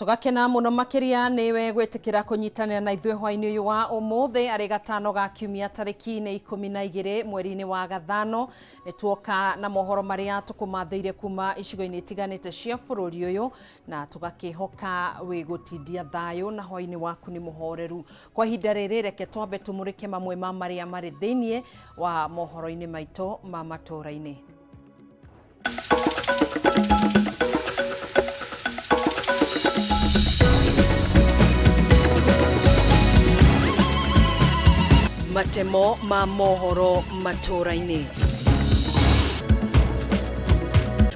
Tũgakena mũno makĩria nĩwe gwĩtĩkĩra kũnyitanĩra na ithuĩ hwainĩ ũyũ wa ũmũthĩ arĩ gatano ga kiumia tarĩki-inĩ 12 mweri-inĩ wa gathano. Nĩ tuoka na mohoro marĩa tũkũmathĩire kuma icigo-inĩ itiganĩte cia bũrũri ũyũ na tũgakĩhoka wĩ gũtindia thayũ na hwainĩ waku nĩ mũhoreru. Kwa ihinda rĩrĩ reke twambe tũmũrĩke mamwe ma marĩa marĩ thĩinĩ wa mohoro-inĩ maitũ ma matũũra-inĩ. Matemo ma mohoro matũũra-inĩ.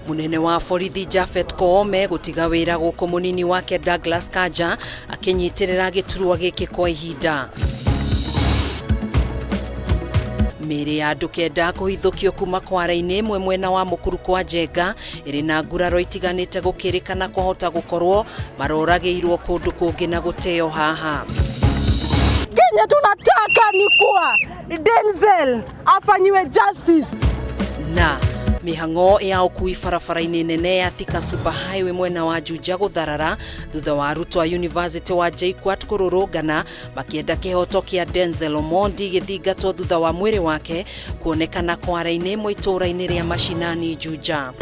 Munene wa borithi Japhet Koome gũtiga wĩra gũkũ mũnini wake Douglas Kanja akĩnyitĩrĩra gĩturwa gĩkĩ kwa ihinda. Mĩĩrĩ ya andũ kenda kũhithũkio kuma kware-inĩ ĩmwe mwena wa Mũkuru kwa Njenga ĩrĩ na nguraro itiganĩte gũkĩrĩkana kwahota gũkorwo maroragĩirwo kũndũ kũngĩ na gũteo haha. Kenye tunataka ni kuwa Denzel afanyiwe justice. Na mĩhang'o ya ũkui barabara-inĩ nene ya Thika Super Highway mwena wa Juja gũtharara thutha wa arutwo a University wa JKUAT kũrũrũngana makĩenda kĩhoto kĩa Denzel Omondi gĩthingatwo thutha wa mwĩrĩ wake kuonekana kware-inĩ ĩmwe itũũra-inĩ rĩa Mashinani Juja.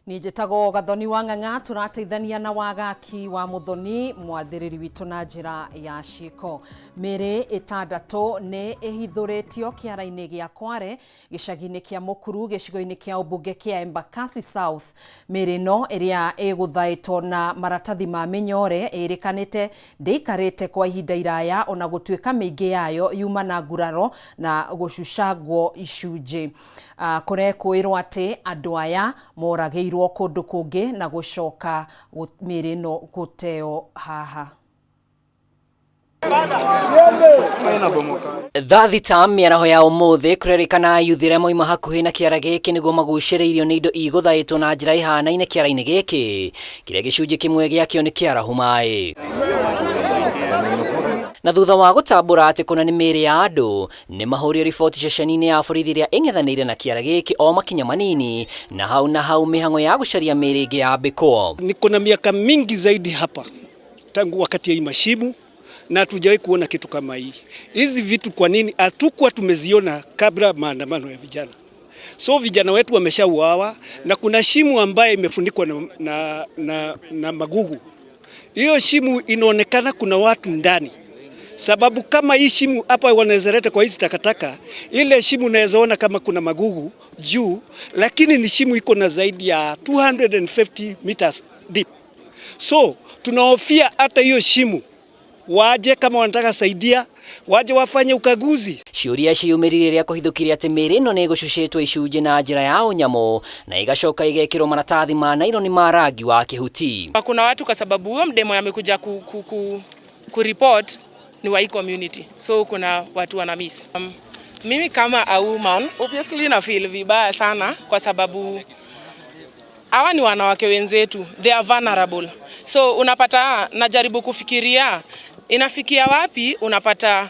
Niĩ njĩtagwo Gathoni wa Ng'ang'a, tũrateithania na Wagaki wa Mũthoni, mwathĩrĩri witũ na njĩra ya ciĩko. Mĩĩrĩ ĩtandatũ nĩ ĩhithũrĩtio kĩara-inĩ gĩa Kware gĩcagi-inĩ kĩa Mũkuru gĩcigo-inĩ kĩa ũmbunge kĩa Embakasi South. Mĩĩrĩ ĩno ĩrĩa ĩgũthaĩtwo na maratathi ma mĩnyore ĩrĩkanĩte ndĩikarĩte kwa ihinda iraya ona gũtuĩka mĩingĩ yayo yuma na nguraro na gũcucangwo icunjĩ. Kũrekũĩrwo atĩ andũ aya moragĩirwo kũndũ kũngĩ na gũcoka mĩĩrĩ ĩno gũteo haha. Thaa thita mĩaraho ya ũmũthĩ kũrerĩkana ayuthi arĩa mauma hakuhĩ na kĩara gĩkĩ nĩguo magucĩrĩirio nĩ indo igũthaĩtwo na njĩra ĩhanaine kĩara-inĩ gĩkĩ kĩrĩa gĩcunjĩ kĩmwe gĩakĩo nĩ kĩarahu maĩ. Na thutha wa gũtambũra atĩ kũna nĩ mĩĩrĩ ya andũ, nĩ mahũrire riboti ceceni-inĩ ya borithi ĩrĩa ĩng'ethanĩire na kĩara gĩkĩ o makinya manini, na hau na hau mĩhang'o ya gũcaria mĩĩrĩ ĩngĩ yambĩkwo. Niko na miaka mingi zaidi hapa tangu wakati ya Imashimu na hatujawahi kuona kitu kama hii. Hizi vitu kwa nini hatukuwa tumeziona kabla maandamano ya vijana? So vijana wetu wameshauawa na kuna shimu ambaye imefunikwa na, na, na, na magugu. Hiyo shimu inaonekana kuna watu ndani, sababu kama hii shimu hapa wanaweza leta kwa hizi takataka, ile shimu unaweza ona kama kuna magugu juu, lakini ni shimu iko na zaidi ya 250 meters deep. So tunahofia hata hiyo shimu waje kama wanataka saidia waje wafanye ukaguzi. Ciũria ciyumĩrire rĩrĩa kũhithũkire atĩ mĩĩrĩ ĩno nĩ ĩgũcucĩtwo icunjĩ na njĩra ya ũnyamũ na ĩgacoka ĩgekĩrwo maratathi ma naironi ma rangi wa kĩhuti. Kuna watu kwa sababu huyo mdemo amekuja ku report ni wa hii community, so kuna watu wana miss. Mimi kama a woman obviously na feel vibaya sana kwa sababu hawa ni wanawake wenzetu, they are vulnerable. So unapata najaribu kufikiria inafikia wapi, unapata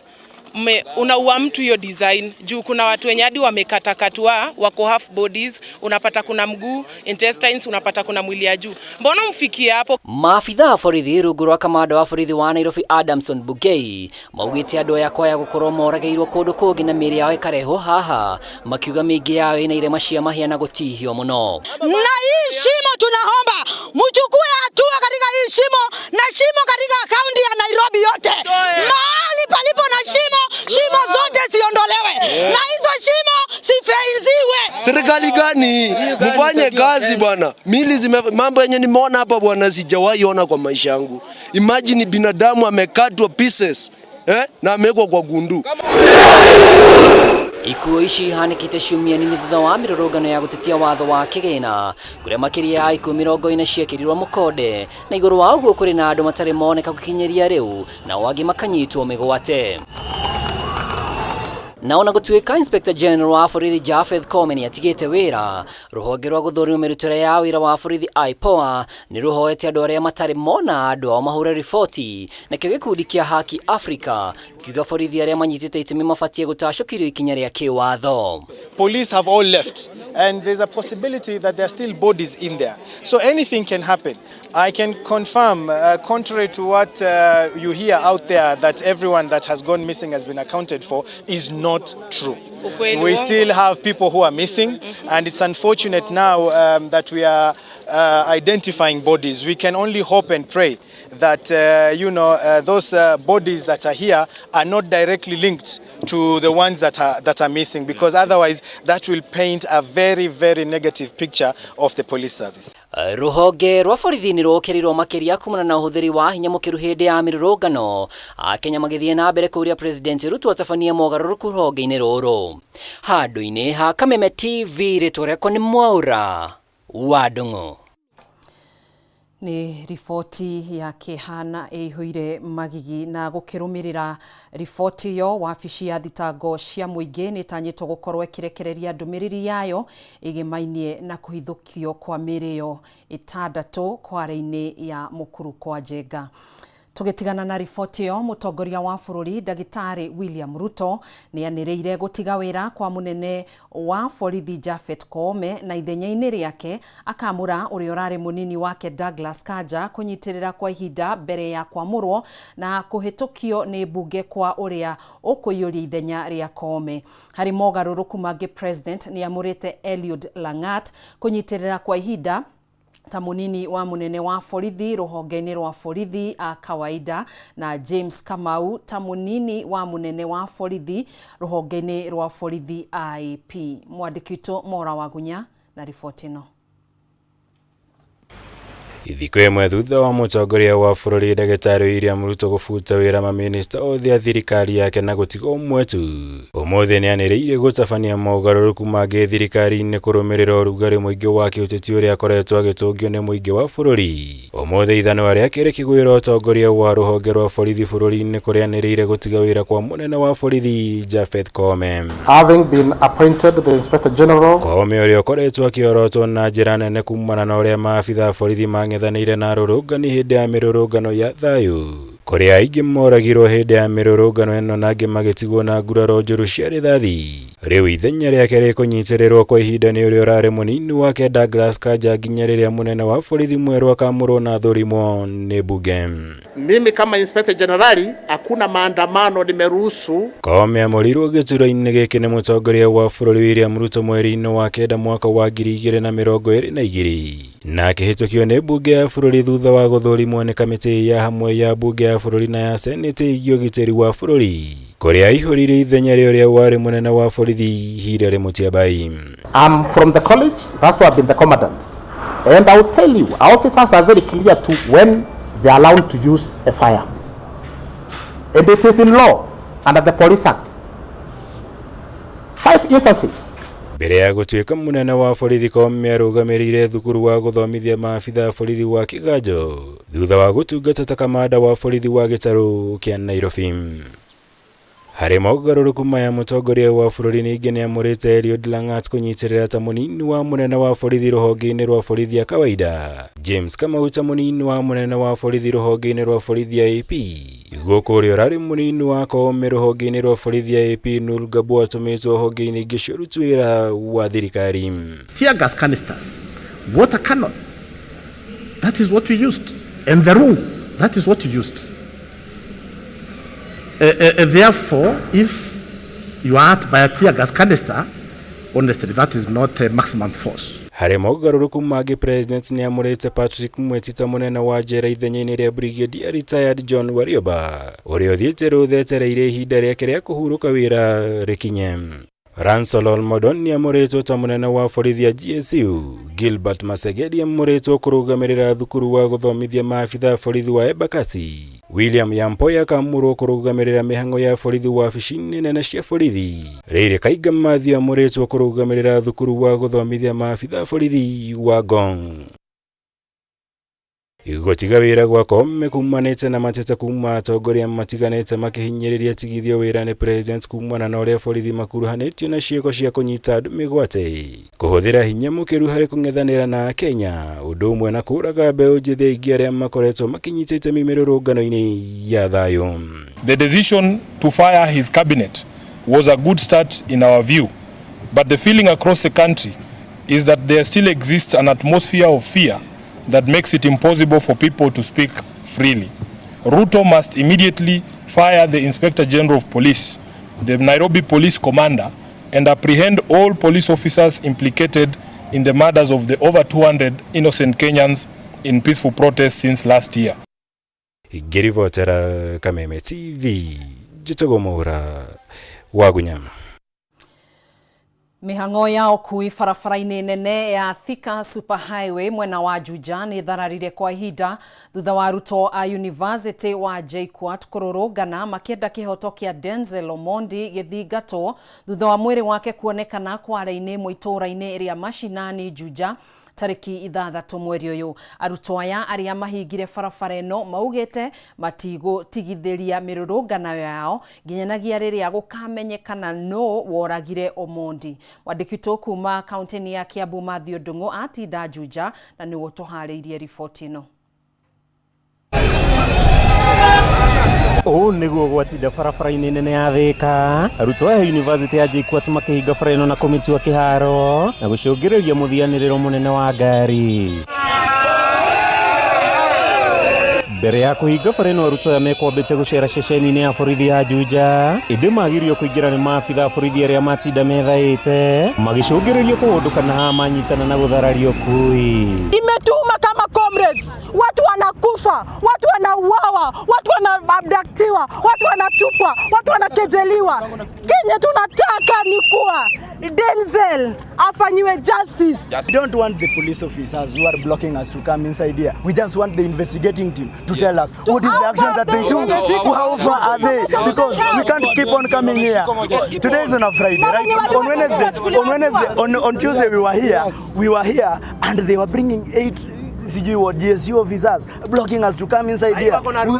unaua mtu hiyo design juu kuna watu wenye hadi wamekatakatwa wako half bodies, unapata kuna mguu intestines, unapata kuna mwili ya juu. Mbona mfikie hapo? Maabithaa a borithi rungu rwa kamanda wa borithi wa Nairobi Adamson Bungei maugĩte andũ aya kwaya gũkorwo moragĩirwo kũndũ kũngĩ na mĩĩrĩ yao ĩkarehwo haha, makiuga mĩingĩ yao ĩna irema cia mahĩa na gũtihio mũno. Na hii shimo tunaomba mchukue hatua katika hii shimo na shimo katika kaunti ya Nairobi yote. Mahali palipo na shimo, shimo zote ziondolewe na hizo shimo sifenziwe. Serikali gani? Mfanye kazi bwana. Mili zime mambo yenye nimeona hapa bwana sijawahi ona kwa maisha yangu. Imagine binadamu amekatwa pieces na amewekwa kwa gundu. Ikuũ ici ihanĩkĩte ciumia nini thutha wa mĩrũrũngano ya gũtetia watho wa kĩgĩna kũrĩa makĩria ya ikuũ 40 ciekĩrirwo mũkonde na igũrũ wa ũguo kũrĩ na andũ matarĩ moneka gũkinyĩria rĩu nao angĩ makanyitwo mĩgwate. Na ona gũtuĩka Inspector General wa borithi Japheth Koome nĩ atigĩte wĩra, rũhonge rwa gũthũrima mĩrutĩre ya wĩra wa borithi IPOA nĩ rũhoete andũ arĩa matarĩ mona andũ ao mahũre riboti, nakĩo gĩkundi kĩa Haki Africa gĩkiuga borithi arĩa manyitĩte itemi mabatiĩ gũtacũkĩrio ikinya rĩa kĩwatho. Police have all left, and there's a possibility that there are still bodies in there. So anything can happen. I can confirm, contrary to what you hear out there, that everyone that has gone missing has been accounted for is not true. Ukweli We uongo. still have people who are missing, and it's unfortunate now that we are identifying bodies. We can only hope and pray that those bodies that are here are not directly linked to the ones that are missing, because otherwise that will paint a very, very negative picture of the police service. Ruhonge rwa borithi nĩ rũkĩrĩirwo makĩria kumana na ũhũthĩri wa hinya mũkĩru hĩndĩ ya mĩrũrũngano, akenya magĩthiĩ na mbere kũũria President Ruto atabanie mogarũrũku rũhonge-inĩ rũrũ. Handũ-inĩ ha Kameme TV, rĩtwa rĩakwa nĩ Mwaũra wa Ndung'u. Nĩ riboti ya kĩeha na ĩihũire magigi. Na gũkĩrũmĩrĩra riboti ĩyo, wabici ya thitango cia mũingĩ nĩ ĩtanyĩtwo gũkorwo ĩkĩrekereria ndũmĩrĩri yayo ĩgĩmainie na kũhithũkio kwa mĩĩrĩ ĩyo 6 kware-inĩ ya Mũkuru kwa Njenga. Tũgĩtigana na riboti ĩyo, mũtongoria wa bũrũri Ndagĩtarĩ William Ruto nĩ anĩrĩire gũtiga wĩra kwa mũnene wa borithi Japhet Koome, na ithenya-inĩ rĩake akamũra ũrĩa ũrarĩ mũnini wake Douglas Kanja kũnyitĩrĩra kwa ihinda mbere ya kwamũrwo na kũhĩtũkio nĩ mbunge kwa ũrĩa ũkũiyũria ithenya rĩa Koome. Harĩ mogarũrũku mangĩ, President nĩ amũrĩte Eliud Langat kũnyitĩrĩra kwa ihinda ta munini wa munene wa borithi rũhonge-inĩ rwa borithi a kawaida, na James Kamau ta munini wa munene wa borithi rũhonge-inĩ rwa borithi IAP. Mwandĩki witũ Mora Wagunya na riboti ĩno. Thikũ ĩmwe thutha wa mũtongoria wa bũrũri Ndagĩtarĩ William Ruto gũbuta wĩra mamĩnĩsta othe a thirikari yake na gũtiga ũmwe tu, ũmũthĩ nĩanĩrĩire gũtabania mogarũrũku mangĩ thirikari-inĩ kũrũmĩrĩra ũrugarĩ mũingĩ wa kĩũteti ũrĩa akoretwo agĩtũngio nĩ mũingĩ wa bũrũri. Ũmũthĩ ithanwa rĩake rĩkĩgwĩra ũtongoria wa rũhonge rwa borithi bũrũri-inĩ, kũrĩa anĩrĩire gũtiga wĩra kwa mũnene wa borithi Japhet Koome. Having been appointed the Inspector General Koome, ũrĩa ũkoretwo akĩorotwo na njĩra nene kumana na ũrĩa maabitha a borithi mang'ethanĩire na arũrũngani hĩndĩ ya mĩrũrũngano ya thayũ, kũrĩa aingĩ moragirwo hĩndĩ ya mĩrũrũngano ĩno na angĩ magĩtigwo na nguraro njũru cia rithathi, rĩu ithenya rĩake rĩkũnyitĩrĩrwo kwa ihinda nĩ ũrĩa ũrarĩ mũnini wake Douglas Kanja nginya rĩrĩa mũnene wa borithi mwerũ akamũrwo na athũrimwo nĩ mbunge. Mimi kama Inspector Generali, hakuna maandamano nimeruhusu. Koome amũrirwo gĩturwa-inĩ gĩkĩ nĩ mũtongoria wa bũrũri William Ruto mweri-inĩ wa 9 mwaka wa 2022, na akĩhĩtũkio nĩ mbunge ya bũrũri thutha wa gũthũrimwo nĩ kamĩtĩ ya hamwe ya mbunge ya bũrũri na ya seneti ĩgiĩ ũgitĩri wa bũrũri, kũrĩa aihũririe ithenya rĩa ũrĩa warĩ mũnene wa borithi Hilary Mutyambai. I'm from the college, that's why I've been the commandant. And I will tell you, our officers are very clear to when they are allowed to use a firearm. And it is in law under the Police Act. Five instances. Mbere ya gũtuĩka mũnene wa borithi, Koome arũgamĩrĩire thukuru wa gũthomithia maabitha a borithi wa Kiganjo thutha wa gũtungata ta kamanda wa borithi wa gĩtarũ kĩa Nairobi. Harĩ mogarũrũku maya, mũtongoria wa bũrũri ningĩ nĩamũrĩte Eliud Langat kũnyitĩrĩra ta mũnini wa mũnene wa borithi rũhonge-inĩ rwa borithi ya kawaida, James Kamau ta mũnini wa mũnene wa borithi rũhonge-inĩ rwa borithi ya AP, gũkũ ũrĩa ũrarĩ mũnini wa Koome rũhonge-inĩ rwa borithi ya AP Nur Gabo atũmĩtwo honge-inĩ ingĩ cia ũruti wĩra wa thirikari. Tear gas canisters, water cannon. That is what we used. And the room, that is what we used. Therefore, if you are hurt by a tear gas canister, honestly, that is not a maximum force. Harĩ mogarũrũku mangĩ, President nĩamũrĩte Patrick Mweti ta mũnene wa njera ithenya-inĩ rĩa Brigadier retired John Warioba, ũrĩa ũthiĩte rũtha etereire ihinda rĩake rĩa kũhurũka wĩra rĩkinye. Lancelot Modon nĩamũrĩtwo ta mũnene wa borithi ya GSU. Gilbert Masengeli amũrĩtwo kũrũgamĩrĩra thukuru wa gũthomithia maabitha a borithi wa Embakasi. William Nyampoya akamũrwo kũrũgamĩrĩra mĩhang'o ya borithi wabici-inĩ nene cia borithi. Rĩrĩ Kaiga Mathew amũrĩtwo kũrũgamĩrĩra thukuru wa gũthomithia maabitha a borithi wa Ngong. Gũtiga wĩra gwa Koome kumanĩte na mateta kuma atongoria matiganĩte makĩhinyĩrĩria tigithio wĩra nĩ President kumana na ũrĩa borithi makuruhanĩtio na ciĩko cia kũnyita andũ mĩgwate, kũhũthĩra hinya mũkĩru harĩ kũng'ethanĩra na Kenya, ũndũ ũmwe na kũraga mbeũ njĩthĩ aingĩ arĩa makoretwo makĩnyita itemi mĩrũrũngano-inĩ ya thayũ. The decision to fire his cabinet was a good start in our view. But the feeling across the country is that there still exists an atmosphere of fear that makes it impossible for people to speak freely. Ruto must immediately fire the Inspector General of Police, the Nairobi Police Commander, and apprehend all police officers implicated in the murders of the over 200 innocent Kenyans in peaceful protests since last year. Ngĩribotera Kameme TV njĩtagwo Mwaura wa Gunyama. Mĩhang'o ya ũkui barabara-inĩ nene ya Thika Super Highway mwena wa Juja nĩ thararire kwa ihinda thutha wa arutwo a University wa JKUAT kũrũrũngana makĩenda kĩhoto kĩa Denzel Omondi gĩthingatwo thutha wa mwĩrĩ wake kuonekana kware-inĩ ĩmwe itũũra-inĩ rĩa Mashinani Juja tarĩki 6 mweri ũyũ. Arutwo aya arĩa mahingire barabara ĩno maugĩte matigũtigithĩria mĩrũrũngano yao nginyanagia rĩrĩa gũkamenyekana nũ woragire Omondi. Mwandĩki witũ kuma kaunti-inĩ ya Kiambu Mathew Ndung'u atinda Juja na nĩwe ũtũharĩirie riboti ĩno. Ũũ nĩguo gwatinda barabara-inĩ nene ya Thika, arutwo a University ya JKUAT makĩhinga bara ĩno na kũmĩtua kĩharo na gũcũngĩrĩria mũthianĩrĩro mũnene wa ngari. Mbere ya kũhinga bara ĩno arutwo aya mekwambĩte gũcera ceceni-inĩ ya borithi ya Juja, ĩndĩ magirio kũingĩra nĩ maabitha a borithi arĩa matinda methaĩte, magĩcũngĩrĩrio kũhũndũka na haha manyitana na gũthararia ũkui. Imetuma kama comrades, watu wanakufa, watu wanauawa, watu wanaabductiwa, watu wanatupwa, watu wanakejeliwa. Kenye tunataka ni kuwa Denzel afanyiwe justice. We don't want the police officers who are blocking us to come inside here. We just want the investigating team to tell us what is the action that they took. How far are they? Because we can't keep on coming here. Today is on a Friday, right? On Wednesday, on Tuesday we were here. We were here and they were bringing 8 sijui what GSU officers blocking us to come inside here.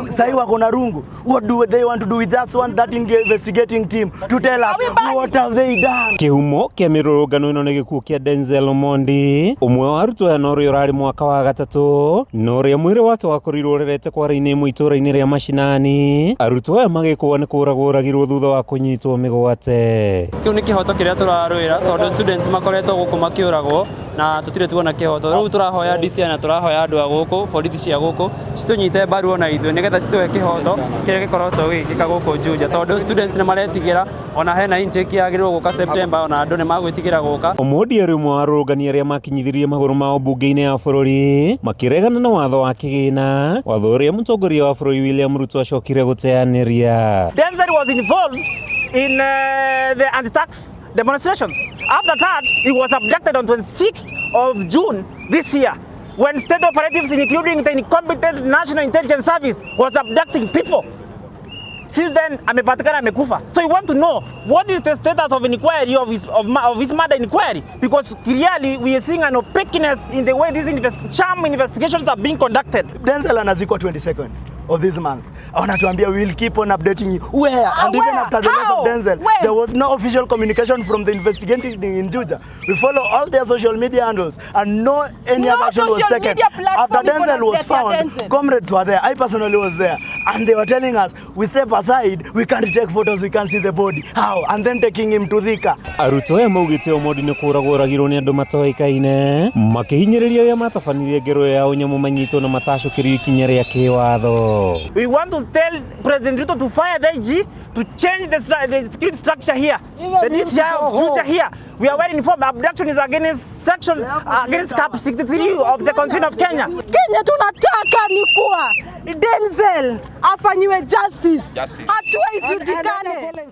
Sahi wako na rungu. What do they want to do with that one, that investigating team to tell us what have they done? Kĩhumo kĩa mĩrũrũngano ĩno nĩ gĩkuũ kĩa Denzel Omondi, ũmwe wa arutwo aya na ũrĩa ũrarĩ mwaka wa gatatũ, na ũrĩa mwĩrĩ wake wakorirwo ũrerete kware-inĩ ĩmwe itũũra-inĩ rĩa Mashinani. Arutwo aya magĩkũa nĩ kũragwo oragirwo thutha wa kũnyitwo mĩgwate. Kĩu nĩ kĩhoto kĩrĩa tũrarũĩra tondũ students makoretwo gũkũ makĩũragwo na tũtirĩ tuona kĩhoto. Rĩu tũrahoya DCI na tũrahoya andũ a gũkũ, borithi cia gũkũ citũnyite mbaru ona ithuĩ nĩgetha citũhe kĩhoto kĩrĩa gĩkoretwo gĩgĩkĩka gũkũ Juja, tondũ students nĩ maretigĩra, ona hena intake yagĩrĩirwo gũka September, ona andũ nĩ magwĩtigĩra gũka. Omondi arĩ ũmwe wa arũrũngani arĩa makinyithirie magũrũ mao mbunge-inĩ ya bũrũri makĩregana na watho wa kĩgĩna, watho ũrĩa mũtongoria wa bũrũri William Ruto acokire gũteanĩria. Denzel was involved in the anti-tax demonstrations. After that, he was abducted on 26th of June this year, when state operatives, including the incompetent National Intelligence Service, was abducting people. Since then, amepatikana amekufa. So you want to know what is the status of inquiry of his murder inquiry, because clearly we are seeing an opaqueness in the way these sham investigations are being conducted. Denzel anazikwa 22nd of this month. Wanatuambia we will keep on updating you. Where? And even after the loss of Denzel, there was no official communication from the investigating team in Juja. We follow all their social media handles and no any other action was taken. After Denzel was found, comrades were there. I personally was there. And they were telling us, we step aside, we can't take photos, we can't see the body. How? And then taking him to Thika. Arutwo aya maugĩte Omondi nĩ kũragwo oragirwo nĩ andũ matoĩkaine, makĩhinyĩrĩria arĩa matabanirie ngero ya ũnyamũ manyitwo na matacũkĩrio ikinya rĩa kĩwatho. We want to tell President Ruto to fire the IG, to change the security structure here, the DCI of Juja here. We are well informed. Abduction is against section against Cap 63 of the Constitution of Kenya. Kenya tunataka ni kuwa Denzel afanyiwe justice, hatua ijulikane.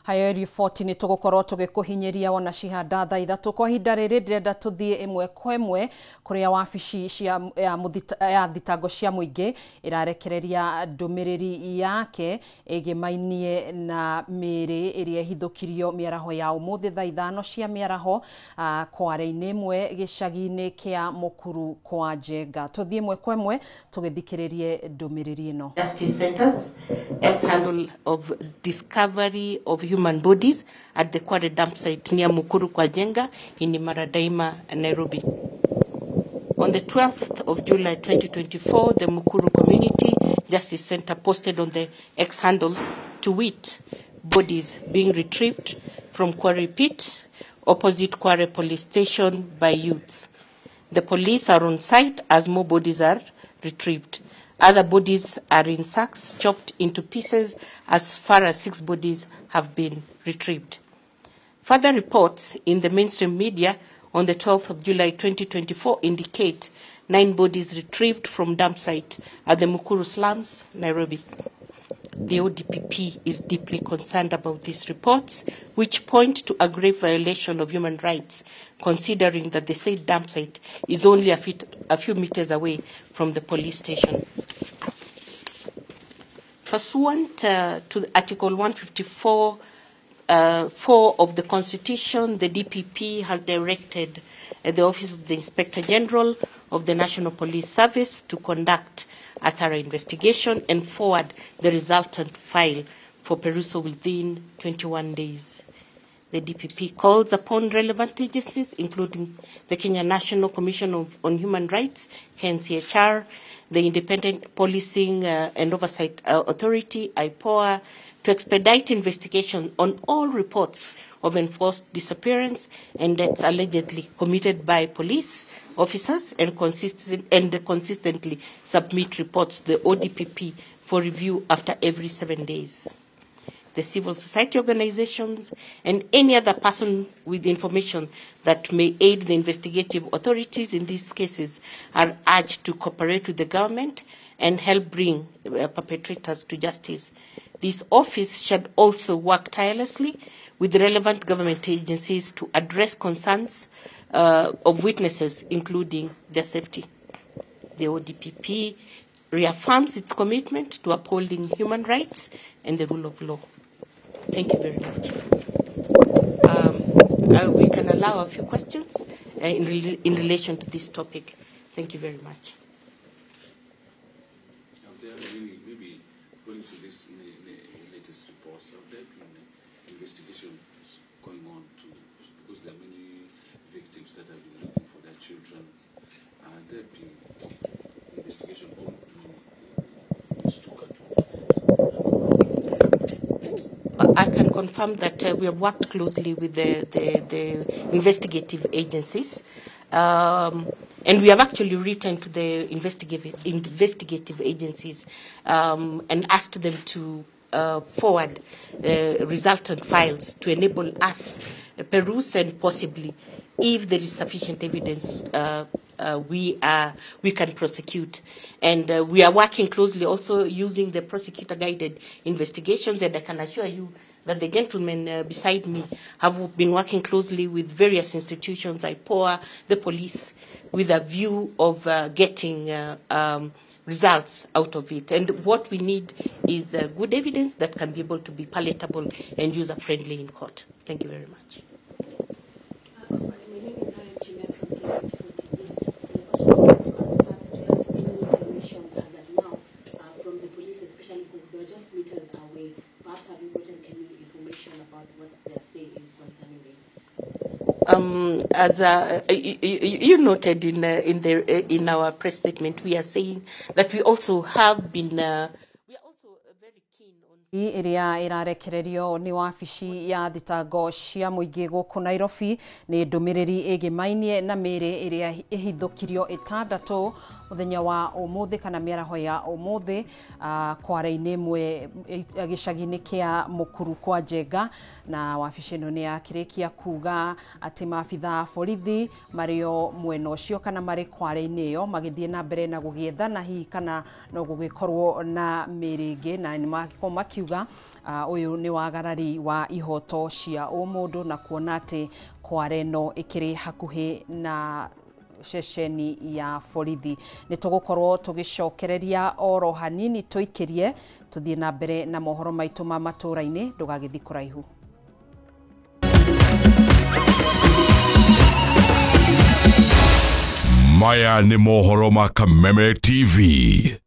Hayo riboti nĩ tũgũkorwo tũgĩkũhinyĩria wona cihanda thaa 3 kwa ihinda rĩrĩ ndĩrenda tũthiĩ ĩmwe kwa ĩmwe kũrĩa wabici cia ya thitango cia mũingĩ ĩrarekereria ndũmĩrĩri yake ĩgĩmainie na mĩĩrĩ ĩrĩa ĩhithũkirio mĩaraho ya ũmũthĩ thaa 5 cia mĩaraho kware-inĩ ĩmwe gĩcagi-inĩ kĩa Mũkuru kwa Njenga. Tũthiĩ ĩmwe kwa ĩmwe tũgĩthikĩrĩrie ndũmĩrĩri ĩno. Justice Centers, ex-handle of discovery of human bodies at the Kware dump site near Mukuru kwa Njenga in Imara Daima, Nairobi. On the 12th of July 2024, the Mukuru Community Justice Center posted on the X handle to wit bodies being retrieved from Quarry Pit, opposite Kware Police Station by youths. The police are on site as more bodies are retrieved. Other bodies are in sacks chopped into pieces as far as 6 bodies have been retrieved. Further reports in the mainstream media on the 12th of July 2024 indicate 9 bodies retrieved from dump site at the Mukuru slums, Nairobi. The ODPP is deeply concerned about these reports, which point to a grave violation of human rights, considering that the said dump site is only a few meters away from the police station. Pursuant to Article 154, 4 of the Constitution, the DPP has directed the Office of the Inspector General of the National Police Service to conduct a thorough investigation and forward the resultant file for perusal within 21 days. The DPP calls upon relevant agencies, including the Kenya National Commission on Human Rights, KNCHR, the Independent Policing and Oversight Authority, IPOA, to expedite investigation on all reports of enforced disappearance and deaths allegedly committed by police officers and consistently submit reports to the ODPP for review after every 7 days. The civil society organizations and any other person with information that may aid the investigative authorities in these cases are urged to cooperate with the government and help bring perpetrators to justice. This office should also work tirelessly with relevant government agencies to address concerns of witnesses, including their safety. The ODPP reaffirms its commitment to upholding human rights and the rule of law. Thank you very much. We can allow a few questions in relation to this topic. Thank you very much. Maybe going to this in the latest reports, have there been investigations going on to, because there are many victims that have been looking for their children, have there been investigation on I can confirm that we have worked closely with the investigative agencies, and we have actually written to the investigative agencies and asked them to forward resultant files to enable us peruse and possibly, if there is sufficient evidence, we can prosecute. And we are working closely also using the prosecutor-guided investigations, and I can assure you that the gentlemen beside me have been working closely with various institutions, IPOA, the police, with a view of getting results out of it. And what we need is good evidence that can be able to be palatable and user-friendly in court. Thank you very much. My name is Harriet Chimia from K48. And the question I want to ask, perhaps, do you have any information as of now from the police, especially because they were just meters away? Perhaps have you gotten any information about what their say is concerning this? As you noted in our press statement, we are saying that we also have been. Iria irarekererio ni wabici ya thitango cia muingi guku Nairobi ni ndumiriri igimainie na miri iria ihithukirio itandatu muthenya wa umuthi kana miaraho ya umuthi kware-ini imwe gicagi-ini kia Mukuru kwa Njenga. Na wabici ino ni yakirikia kuga ati maabitha a borithi mario mwena ucio kana mari kware-ini iyo magithie na mbere na gugiethana hihi kana no gugikorwo na miri ingi, na ni makorwo makiuga uyu ni wagarari wa ihoto cia umundu na kuona ati kware no ikiri hakuhi na ceceni ya borithi. Ni tugukorwo tugicokereria oro hanini tuikirie tuthie na mbere na mohoro maitu ma matura-ini. Ndugagithi kuraihu. Maya ni mohoro ma Kameme TV.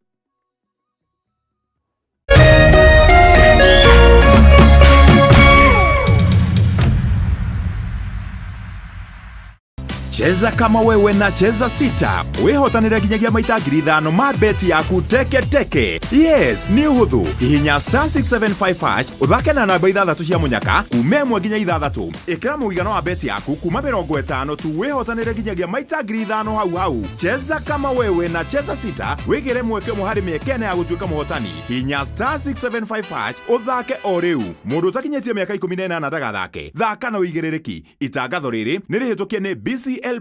Cheza kama wewe na Cheza Sita wĩhotanĩre nginyagia maita 5,000 ma beti yaku teke teke. Yes, nĩ ũhũthũ. Hihinya star 675 hash ũthake na namba ithathatũ cia mũnyaka kuma 1 nginya 6. Ĩkĩra mũigana wa beti yaku kuma 50 tu wĩhotanĩre nginyagia maita 5,000 hau hau. Cheza kama wewe na Cheza Sita wĩgĩre mweke ũmwe harĩ mĩeke ĩna ya gũtuĩka mũhotani. Hihinya star 675 hash ũthake o rĩu. Mũndũ ũtakinyĩtie mĩaka 18 ndagathake. Thaka na ũigĩrĩrĩki. Itangatho rĩrĩ nĩ rĩhĩtũkie nĩ BCLB.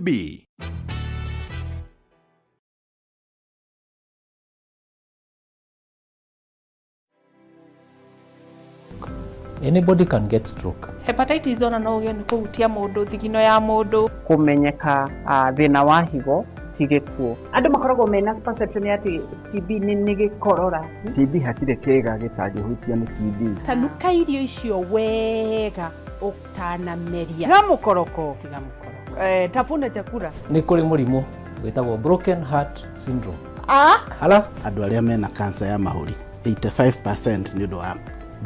Anybody can get stroke. Hepatitis ona no ũgĩe nĩ kũhutia mũndũ thigino ya mũndũ. Kũmenyeka thĩna wa higo ti gĩkuũ. Andũ makoragwo mena perception ya atĩ TB nĩ gĩkorora. TB hatirĩ kĩĩga gĩtangĩhutio nĩ TB. Tanuka irio icio wega ũtanameria. Tiga mũkoroko. Tiga mũkoroko. Tafuna chakula. Nĩ kũrĩ mũrimũ wĩtagwo broken heart syndrome. Ah? Hala? Andũ arĩa mena cancer ya mahũri 85% nĩ ũndũ wa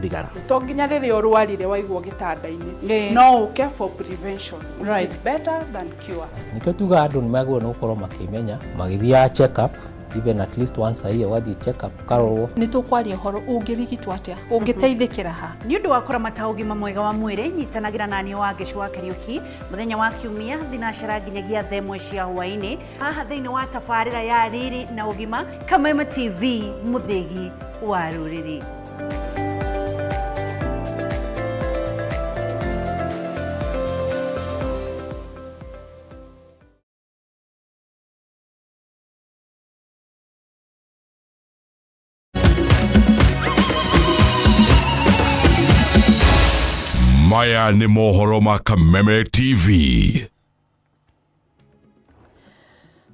thigara. To nginya rĩrĩa ũrwarire waigwo gĩtanda-inĩ, no ũke for prevention, which is better than cure. Nĩkĩo tugaga andũ nĩ magĩrĩirwo nĩ gũkorwo makĩmenya magĩthiaga check up even at least once a year, ũgathiĩ check up ũkarorwo. Nĩ tũkwaria ũhoro ũngĩrigitwo atĩa, ũngĩteithĩkĩra ha. Nĩ ũndũ wa kũramata ũgima mwega wa mwĩrĩ, nyitanagĩra na niĩ Wangeci wa Kariũki mũthenya wa Kiumia thinacara nginyagia thaa ĩmwe cia hwaĩ-inĩ haha thĩinĩ wa tabarĩra ya Riri na Ũgima, Kameme TV, mũthĩgi wa rũrĩrĩ. Maya nĩ mohoro ma Kameme TV.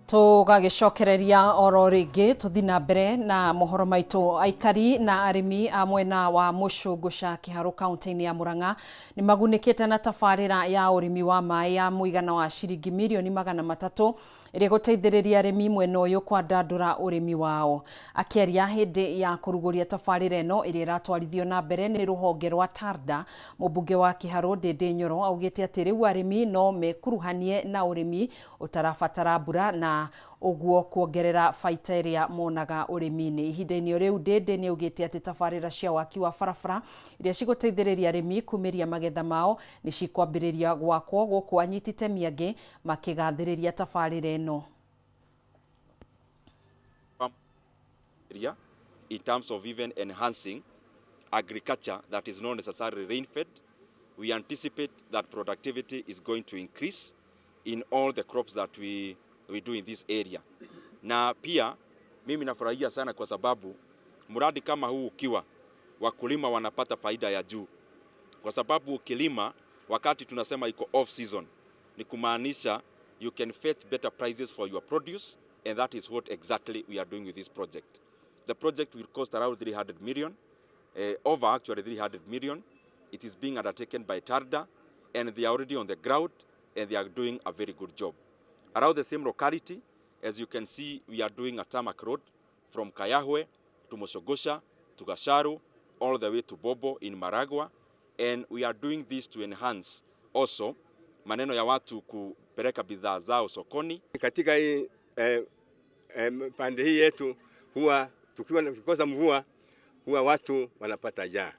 Tũgagĩcokereria oro rĩngĩ tũthi na mbere na mohoro maitũ. Aikari na arĩmi a mwena wa Mũcũngũca Kĩharũ kaunti-inĩ ya Murang'a nĩ magunĩkĩte na tabarĩra ya ũrĩmi wa maĩ ya mũigana wa ciringi mirioni 300 ĩrĩa ĩgũteithĩrĩria arĩmi mwena ũyũ kwandandũra ũrĩmi wao. Akĩaria hĩndĩ ya kũrugũria tabarĩra ĩno ĩrĩa ĩratwarithio na mbere nĩ rũhonge rwa Tarda, mũmbunge wa Kĩharũ Ndĩndĩ Nyoro augĩte atĩ rĩu arĩmi no mekuruhanie na ũrĩmi ũtarabatara mbura na ũguo kuongerera baita ĩrĩa monaga ũrĩmi-inĩ. Ihinda-inĩ rĩu Ndĩndĩ nĩ augĩte atĩ tabarĩra cia waki wa barabara iria cigũteithĩrĩria arĩmi kumĩria magetha mao nĩ cikwambĩrĩria gwakwo gũkũ anyiti itemi angĩ makĩgathĩrĩria tabarĩra ĩno. In terms of even enhancing agriculture that is not necessarily rain-fed, we anticipate that productivity is going to increase in all the crops that we do in this area. Na pia mimi nafurahia sana kwa sababu mradi kama huu ukiwa, wakulima wanapata faida ya juu. Kwa sababu ukilima wakati tunasema iko off season, ni kumaanisha you can fetch better prices for your produce, and that is what exactly we are doing with this project. The project will cost around 300 million, over actually 300 million. It is being undertaken by Tarda, and they are already on the ground, and they are doing a very good job. Around the same locality, as you can see, we are doing a tarmac road from Kayahwe to Moshogosha to Gasharu, all the way to Bobo in Maragua, and we are doing this to enhance also maneno ya watu kupeleka bidhaa zao sokoni. Katika hii pande hii yetu huwa tukikosa mvua huwa watu wanapata njaa.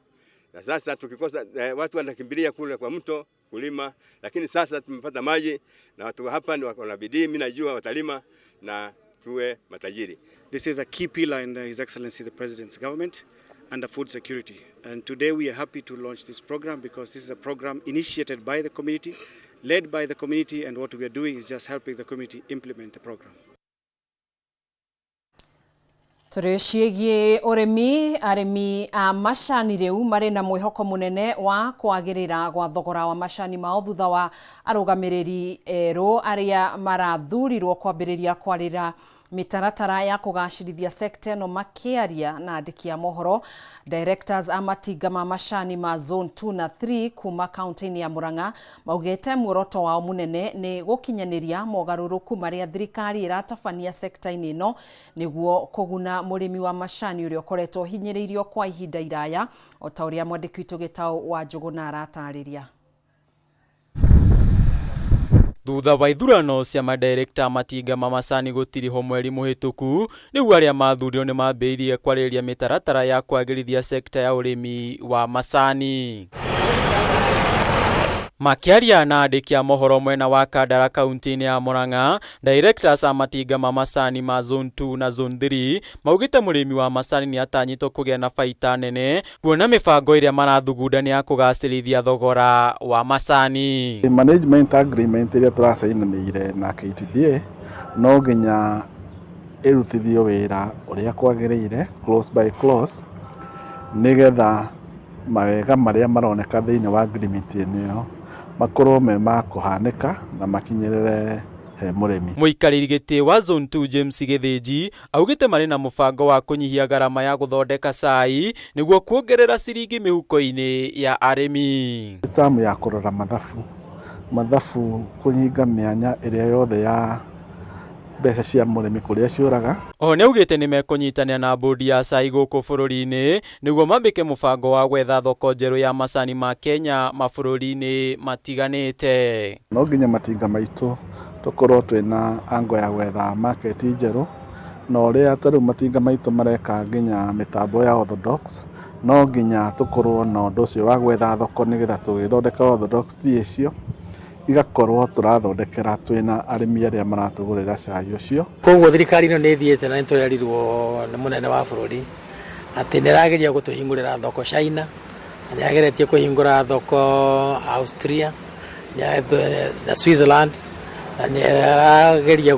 Na sasa tukikosa watu wanakimbilia kule kwa mto kulima, lakini sasa tumepata maji na watu hapa ni wako na bidii, mimi najua watalima na tuwe matajiri. This is a key pillar in His Excellency the President's government under food security. And today we are happy to launch this program because this is a program initiated by the community, led by the community, and what we are doing is just helping the community implement the program. Tũrĩ ciĩgiĩ ũrĩmi, arĩmi a macani rĩu marĩ na mwĩhoko mũnene wa kwagĩrĩra gwa thogora wa macani mao thutha wa arũgamĩrĩri erũ arĩa marathurirwo kwambĩrĩria kwarĩra mĩtaratara ya kũgacĩrithia sekta ĩno. Makĩaria na andĩki a mohoro, directors a matinga ma macani ma zone 2 na 3 kuma kaunti-inĩ ya Murang'a maugĩte muoroto wao mũnene nĩ gũkinyanĩria mogarũrũku marĩa thirikari ĩratabania sekta-inĩ ĩno nĩguo kũguna mũrĩmi wa macani ũrĩa ũkoretwo ũhinyĩrĩirio kwa ihinda iraya, o ta ũrĩa mwandĩki witũ Gĩtaũ wa Njũgũna aratarĩria. Thutha wa ithurano cia madirekta matinga ma macani gũtirihwo mweri mũhĩtũku, rĩu arĩa mathurirwo nĩ mambĩrĩirie kwarĩrĩria mĩtaratara ya kwagĩrithia sekta ya ũrĩmi wa macani. Makĩaria na andĩki a mohoro mwena wa Kandara kaunti-inĩ ya Murang'a, directors a matinga ma macani ma Zone 2 na Zone 3 maugĩte mũrĩmi wa macani nĩ atanyĩtwo kũgĩa na baita nene kuona mĩbango ĩrĩa marathugunda nĩ ya kũgacĩrithia thogora wa macani. Management agreement ĩrĩa tũracainanĩire na KTDA no nginya ĩrutithio wĩra ũrĩa kwagĩrĩire clause by clause nĩgetha mawega marĩa maroneka thĩinĩ wa agreement ĩyo makorwo me ma kũhanĩka na makinyĩrĩre he mũrĩmi. Mũikarĩri gĩtĩ wa Zone 2 James Gĩthĩnji augĩte marĩ na mũbango wa kũnyihia ngarama ya gũthondeka cai nĩguo kuongerera ciringi mĩhuko-inĩ ya arĩmi. System ya kũrora mathabu, mathabu kũhinga mĩanya ĩrĩa yothe ya mbeca cia mũrĩmi kũrĩa ciũraga. Oho nĩaugĩte nĩmekũnyitanĩra na bũndi ya cai gũkũ bũrũri-inĩ nĩguo mambĩke mũbango wa gwetha thoko njerũ ya macani ma Kenya mabũrũri-inĩ matiganĩte. No nginya matinga maitũ tũkorwo twĩna angle ya gwetha market njerũ, na ũrĩa ta rĩu matinga maitũ mareka nginya mĩtambo ya orthodox, no nginya tũkorwo na ũndũ ũcio wa gwetha thoko nĩgetha tũgĩthondeka orthodox tea icio, igakorwo tũrathondekera twĩna arĩmi arĩa maratũgũrĩra cai ũcio. Koguo thirikari ĩno nĩ ĩthiĩte na nĩ tũrerirwo nĩ mũnene wa bũrũri atĩ nĩ ĩrageria gũtũhingũrĩra thoko China, na nĩ ĩrageretie kũhingũra thoko Austria na Switzerland, na nĩ ĩrageria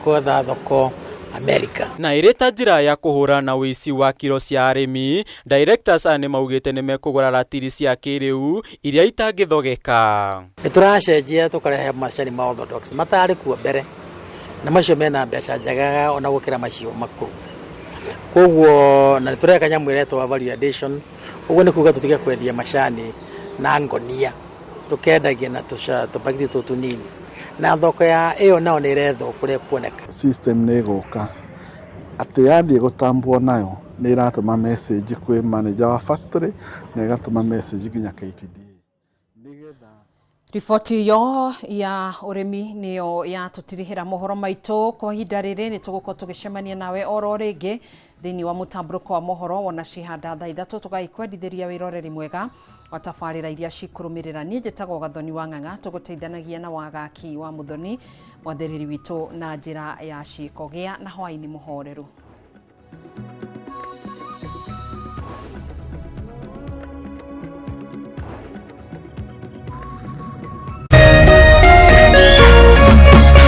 gwetha thoko America. Na ĩrĩ ta njĩra ya kũhũrana na ũici wa kiro cia arĩmi, directors aya nĩmaugĩte nĩmekũgũra ratiri cia kĩrĩu iria itangĩthogeka. Nĩ tũracenjia tũkarehe macani ma orthodox matarĩ kuo mbere, na macio mena mbeca njega ona gũkĩra macio makũrũ. Koguo na nĩ tũreka nyamũ ĩretwo value addition, ũguo nĩ kuga tũtige kwendia macani na ngonia, tũkendagia na tũbakiti tũtũ tũnini, na thoko ya ĩyo nao nĩ ĩrethwo kũrĩa kuoneka. System nĩ ĩgũka atĩ yathiĩ gũtambwo nayo nĩ ĩratũma message kwĩ manager wa factory na ĩgatũma message nginya KTDA. Riboti ĩyo ya ũrĩmi nĩyo yatũtirihĩra mohoro maitũ kwa ihinda rĩrĩ. Nĩ tũgũkorwo tũgĩcemania nawe oro rĩngĩ thĩinĩ wa mũtambũrũko wa mohoro wona cihanda thaa 3, tũgagĩkwendithĩria wĩroreri mwega wa tabarĩra iria cikũrũmĩrĩra. Niĩ njĩtagwo Gathoni wa Ng'ang'a, tũgũteithanagia na Wagaki wa Mũthoni, mwathĩrĩri witũ na njĩra ya ciĩko. Gĩa na hwaĩ-inĩ mũhoreru.